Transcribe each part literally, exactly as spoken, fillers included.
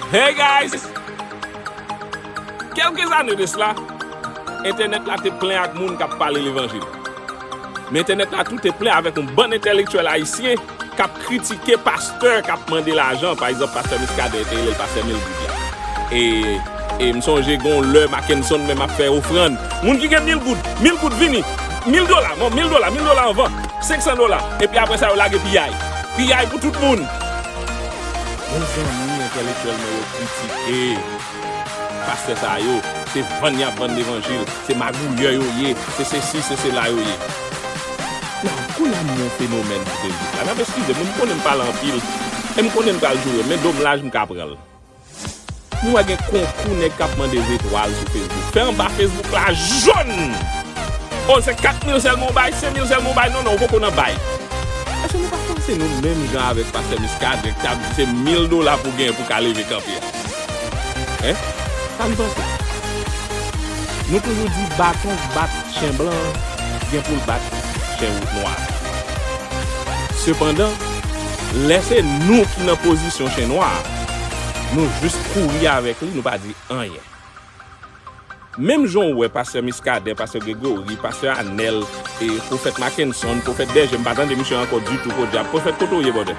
Hey guys! Kèlke zane de sila, entènèt la te plen ak moun k ap pale levanjil. Men entènèt la tou te plen avèk yon bann entèlektyèl ayisyen k ap kritike pastè k ap mande lajan. Pa egzanp, pastè Muscadin te rele l pastè mil goud la. E, e m sonje gen yon lè Mackenson menm ap fè ofrann. Moun ki gen mil goud, mil goud vini. Mil dola, bon, mil dola, mil dola anvan. Senk san dola. Epi apre sa, yo lage piyay. Piyay pou tout moun. Mezanmi, entèlektyèl mwen yo kritike pastè sa yo, se vann y ap vann levanjil, se magouyè yo ye, se sesi, se sela yo ye. Nan, kounye a m yon fenomèn sou Facebook la. N ap eskize m, m konnen m pale anpil, e m konnen m pral joure, men domaj m ka pran l. M wè gen konkou nèg k ap mande zetwal sou Facebook. Fè anba Facebook la jòn! O, se kat mil sèlman w bay, senk mil sèlman w bay, non, non, ou poko nan bay. Èske nou pa panse nou menm jan avèk pastè Muscadin k t ap di se mil dola pou w genyen pou w ka leve kanpe a? Hein? Sa n panse? Nou toujou di baton k bat chen blan an gen pou l bat chen nwa. Sepandan, lè se nou ki nan pozisyon chen nwa a, nou jis kouri avèk li, nou pa di anyen. Menm jan w wè pastè Muscadin, pastè Gregory, pastè Anèl, e pwofèt Mackenson, pwofèt Bèje, m pa tande misye ankò ditou, podyab. Pwofèt, kote w ye, brother?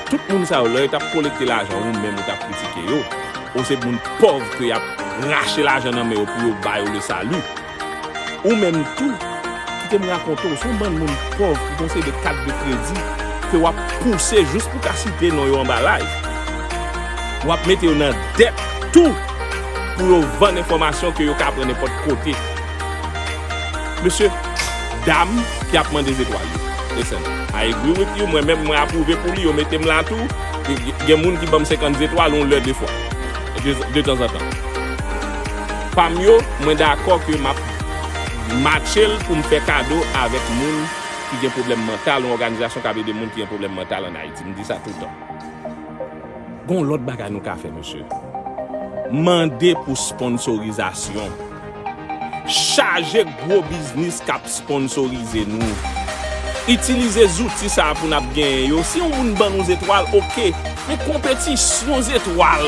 Tout moun sa yo, lè yo t ap kolekte lajan, ou menm ou t ap kritike yo. Ou se moun pòv ke y ap rache lajan nan men yo pou yo ba yo le salut. Ou menm tou, kite m rakonte w, se yon bann moun pòv ki gen yon seri de kat de kredi ke w ap pouse jis pou w ka site non yo anba live. W ap mete yo nan dèt tou pou yo vann enfòmasyon ke yo ka pran nenpòt kote. Mesye, dam ki ap mande zetwal yo. Listen, I agree with you. Mwen menm, mwen apwouve pou li, yo mete m la tou. Gen moun ki ban m senkant zetwal yon lè de fwa. De, de tanzantan. Pa m yo, mwen dakò ke m ap matche l pou m fè kado avèk moun ki gen pwoblèm mantal, yon òganizasyon k ap ede moun ki gen pwoblèm mantal ann Ayiti. M di sa toutan. Gon lòt bagay nou ka fè, mesye. Mande pou sponsorizasyon. Chaje gwo biznis k ap sponsorize nou. Itilize zouti sa a pou n ap genyen yo. Si yon moun ban nou zetwal, oke. Men konpetisyon zetwal,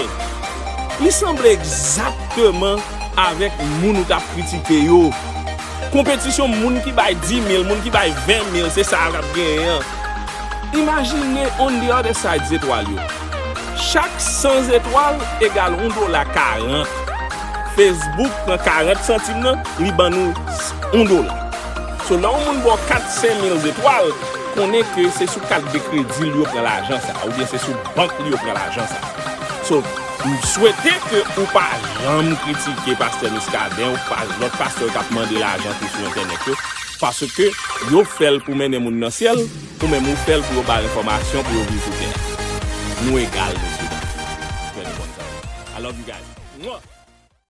li sanble egzakteman avèk moun ou t ap kritike yo. Konpetisyon moun ki bay di mil, moun ki bay ven mil, se sa l ap genyen an. Imajine on the other side zetwal yo. Chak san zetwal egal yon dola karant. Facebook pran karant santim nan, li ban nou yon dola. So, lè yon moun ba w kat, senk mil zetwal, konnen ke se sou kat de kredi l yo pran lajan sa, oubyen se sou bank li yo pran lajan sa. So, m swete ke ou pa janm kritike pastè Muscadin ou pa lòt pastè yo k ap mande lajan tou sou entènèt yo, paske yo fè l pou mennen moun nan syèl, ou menm ou fè l pou yo ba yo enfòmasyon pou yo viv sou tè a. Nou egal, mesye dam. Fè nou konn sa. I love you guys. Mwah!